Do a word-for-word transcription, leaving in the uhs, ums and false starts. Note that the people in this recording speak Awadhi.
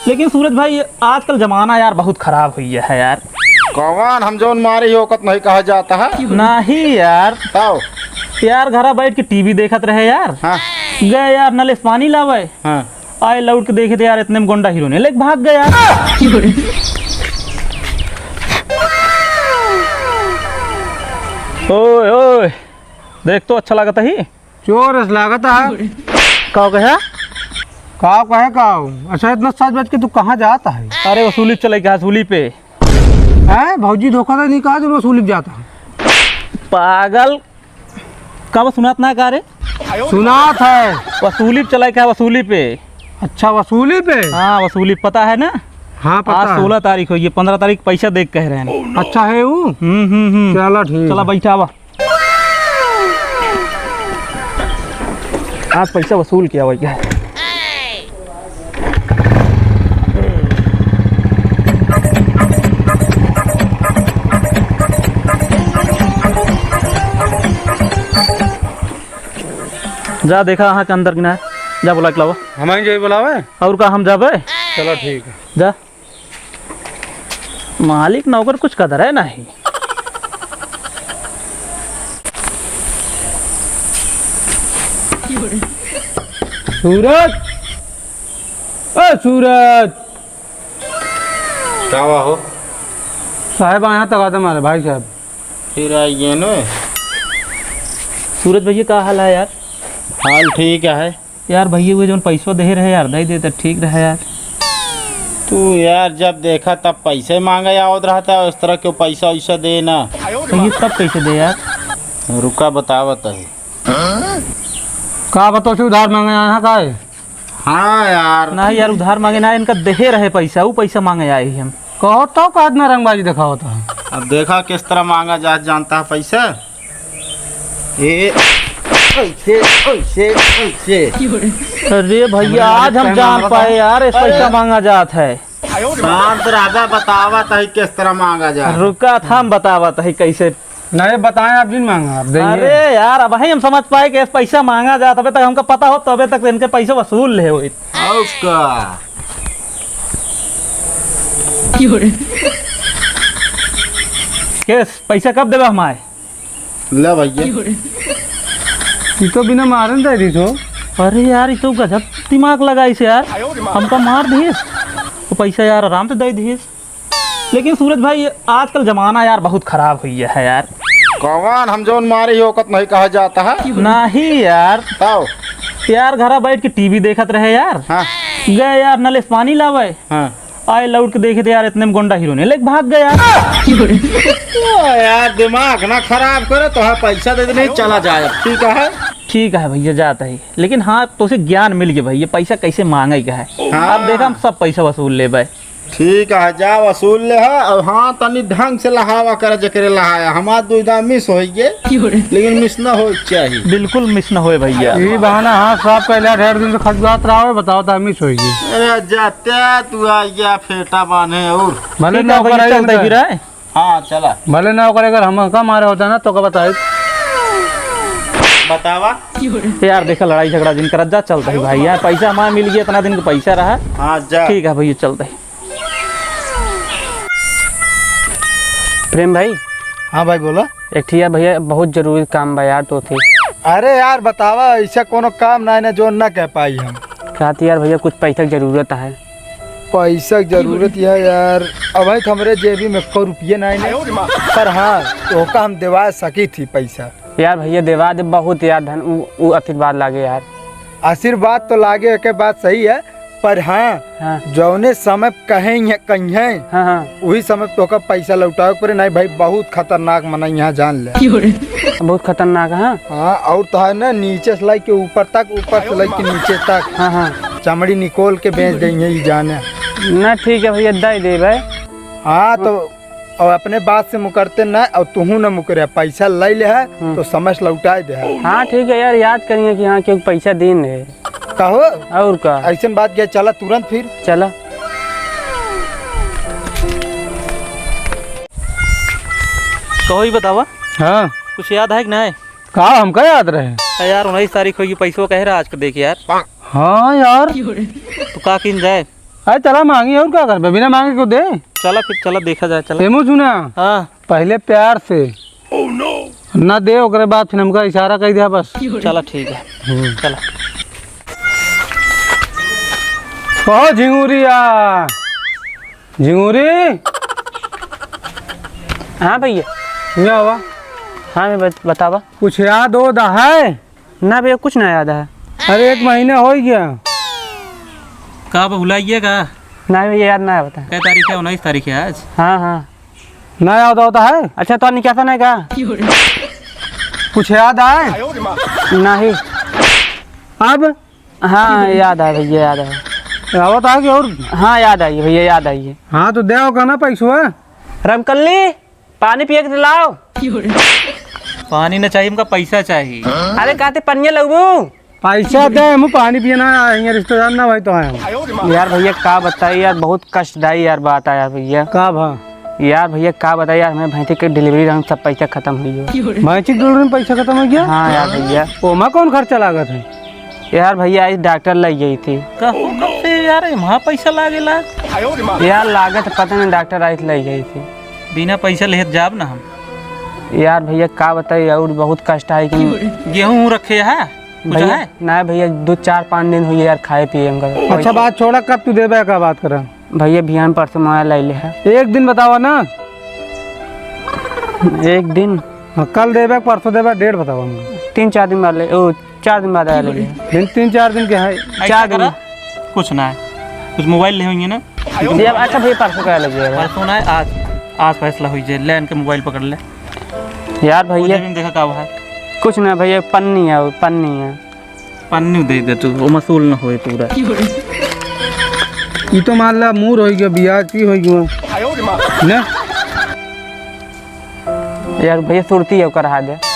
लेकिन सूरज भाई, आजकल जमाना यार बहुत खराब हुई है यार। कौन हम जौन मारे ही ओकत नहीं कहा जाता है? नहीं यार। तब? यार घरा बैठ के टीवी देखत रहे यार। हाँ। गए यार नले से पानी लावे। हाँ। आए लौट के देखे तो यार इतने में गोंडा हीरो ने लेके भाग गया। ओए, ओए, देख तो अच्छा लागत ही। चोर अस लागत है। का कहे? का कहे का? अच्छा, इतना सज बज के तू कहाँ जात है? अरे, वसूली चले के, वसूली पे। हैं? भौजी धोखा तो नहीं कहा, जो वसूली पे जाता है। पागल, कब सुनात ना का रे? सुनात है। वसूली पे चले के, वसूली पे। अच्छा, वसूली पे? हाँ, वसूली पता है ना? हाँ, पता आज है। सोलह तारीख हुई है, पन्द्रह तारीख पैसा दे के कह रहे हैं। अच्छा है वो? हम्म, हम्म, हम्म। चला, ठीक चला, है। बैठा हुआ। आज पैसा वसूल किया हुआ है। जा देखा अहाँ के अंदर कि ना, जा बुला के लावा। हम आएंगे, यही बुलावे। और का हम जाबे? चलो ठीक है। जा। मालिक नौकर कुछ कदर है नहीं। सूरज, ओ सूरज। का हुआ हो? साहब, यहाँ तक आता हमारे भाई साहब। फिर आइए न। सूरज भैया, का हाल है यार? हाल ठीक है। यार भैया, वो जौन पैसवा देहे रहे यार, दे देते, ठीक रहे यार। तू यार जब देखा तब पैसे मांगे आवत रहता है, उस तरह के पैसा वैसा दे ना। भैया, तब कैसे दे यार? रुका, बतावत है। का बताओ, से उधार मांगे आया है का है? हाँ यार। नहीं यार, उधार मांगे ना, इनका देहे रहे पैसा, वो पैसा मांगे आए ही हम। कहो तो का इतना रंगबाजी दिखावत है? अब देखा किस तरह मांगा जा, जानता है पैसा। ए, ऐसे, ऐसे, ऐसे। अरे भैया, आज हम जान पाए यार, इस पैसा मांगा जात है। शांत रहबा, बतावत है किस तरह मांगा जात है। रुका था, हम बतावत है कैसे। नहीं बताएं, आप जिन मांगा, आप देंगे। अरे यार, अब हम समझ पाए कि इस पैसा मांगा जात, अबे तक हमका पता हो, तबे तक इनके पैसे वसूल ले होइत। और का? केस, पैसा कब देबा हमारे? ले भैया। ई तो बिना मारन दे दी तो। अरे यार, ई तो गजब दिमाग लगाइस यार। हमका मार दिहिस, तो पैसा यार आराम से दे दिहिस। लेकिन सूरज भाई, आजकल जमाना यार बहुत खराब हुई है यार। कौन हम जौन मारे ही ओकत नहीं कहा जाता है? नहीं यार। तब? यार घरा बैठ के टीवी देखत रहे यार। हाँ। गए यार नले से पानी लावे। हाँ। आए लौट के देखे तो यार इतने में गोंडा हीरो ने लेके भाग गया। ओ यार, दिमाग ना खराब करे, तो है पैसा दे दे, नहीं चला जाए, ठीक है? ठीक है भैया, जाता ही, लेकिन हाँ, तो से ज्ञान मिल गया भैया, पैसा कैसे मांगे का है। हाँ। अब देखा, हम सब पैसा वसूल लेबे। ठीक है, जा वसूल ले है। अब हाँ, तनी ढंग से लहावा कर, जकरे लहाया। हमार दुविधा मिस होई गे, लेकिन मिस ना होए चाहिए। बिल्कुल मिस ना होए भैया। ई बहाना, हाँ, साफ कहला, ढेर दिन से खजुआत रहा हो, बताओ तो मिस होई गे। अरे जाते तू आ गया फेटा बांधे और। भले ठीक है ना भैया, ओकर चलते आइल फिर है। हाँ, चला। भले ना ओकर, अगर हम का मारे होता ना, तो का बताई? बतावा। यार देखा, लड़ाई झगड़ा जिन करत जा, चलता ही भाई। यार पैसा हमारा मिल गया, इतना दिन का पैसा रहा। हाँ, जा। ठीक है भैया, चलता ही। प्रेम भाई। हाँ भाई, बोला। एक ठे यार भैया, बहुत जरूरी काम बा यार, तो थे। अरे यार, बतावा, ऐसा कोनो काम ना है ना, जो ना कह पाई हम। कहती यार भैया, कुछ पैसा की जरूरत है। पैसा की जरूरत है यार, अब भाई, हमरे जेबी में एको रुपये ना है ना। पर हाँ, तोहका हम देवा सकी थी पैसा। यार भैया, देवा दे, बहुत यार धन, उ, उ आशीर्वाद लागे यार। आशीर्वाद तो लागे, एक बात सही है, पर हाँ, हाँ। जौने समय कहें, कहिए, हाँ, हाँ। वही समय तोहका पैसा लौटावे के पड़े। नहीं भाई, बहुत खतरनाक मनई यहाँ, जान ले। बहुत खतरनाक है। हाँ, और तो है ना, नीचे से लेके ऊपर तक, ऊपर से लेके नीचे तक। हाँ, हाँ। चमड़ी निकोल के बेच देंगे, ये जाने। ना, ठीक है भैया, दे दे भाई। हाँ, तो और अपने बात से मुकरते ना, और तुहू ना मुकरे, पैसा ले ले है, हम्म। तो समय से लौटाए दे है। हाँ, ठीक है यार, याद करिए कि हाँ, क्यों पैसा दीन है। कहो? और का? ऐसन बात क्या, चला तुरंत फिर। चला। कहो ही बतावा। हाँ। कुछ याद है कि नहीं? का हमका याद रहे? अरे यार, उन्नीस तारीख होगी, पैसो कहे रहा आज का, देख यार। हाँ यार। तो का किन जाए? अरे चला मांगी, और का करबे, बिना मांगे को दे। चला फिर, चला देखा जाए, चला। एमो सुना। हाँ। पहले प्यार से ना दे, ओकरे बाद फिर हमका इशारा कर दिया बस। चला ठीक है। हम्म। चला। कहो झिंगुरिया, झिंगुरी। हाँ भैया। क्या हुआ? हाँ मैं बत-, बतावा। कुछ याद ओद है? ना भैया, कुछ ना याद है। अरे, एक महीना हो गया। का बा, भुलाइए का? ना भैया, याद ना है, बता। कै तारीख है? उन्नीस तारीख है आज। हाँ, हाँ। ना याद होता है? अच्छा, तो निकासा नहीं का? कुछ याद आए? नहीं। अब? हाँ, याद आए भैया, याद आए। आवत है कि और? हाँ, याद आई भैया, याद आई। हाँ, तो दे का ना पैसवा? रमकल्ली, पानी पिए के लाओ। पानी न चाहिए, हमका पैसा चाहिए। अरे, कहते पनिया लगबू? पैसा दे, हम पानी पिए ना, यहाँ रिश्तेदार ना भाई तो आए हम। यार भैया, का बताई यार, बहुत कष्टदायी यार बात है यार भैया। का भा? यार भैया, का बताई यार, हमें भैंसी के delivery रहन, सब पैसा खत्म हो गया। भैंसी के delivery में पैसा खत्म हो गया? हाँ यार भैया। ओमा कौन खर्चा लागत है? यार भैया, आज डॉक्टर लइ गई थी। का हो, कब से यार, वहाँ पैसा लागेला? यार, लागत पता नहीं, डॉक्टर आई लइ गई थी। बिना पैसा लेत जाब ना हम। यार भैया, का बताई, और बहुत कष्ट है कि गेहूँ रखे है, कुछ भैया, है? ना भैया, दो चार पाँच दिन हुई यार, खाए पिए हमका। अच्छा, बात छोड़ा, कब तू देबे का बात करा? भैया, बिहान परसों मोबाइल ले ले है। एक दिन बतावा ना। एक दिन? हाँ, कल देबे, परसों देबे, डेट बतावा हमका। तीन चार दिन बाद ले, ओ, चार दिन बाद आया ले ले। दिन, तीन चार दिन के है। ऐसा चार दिन। करा, कुछ ना है, कुछ मोबाइल ले होंगे ना। ये अच्छा भैया, परसों का ले जाइए। परसों ना है, आज, आज फैसला हुई जे, ले इनके मोबाइल पकड़ ले। यार वो भैया, जेब में देखा का है? कुछ ना भैया, पन्नी है, वो पन्नी है। पन्नी दे दे तू, वो मसूल न होए पूरा। ई तो मान ला मूर होई गया, बियाज की होई गया। ना? यार भैया, सुरती है, ओकर हाथ है।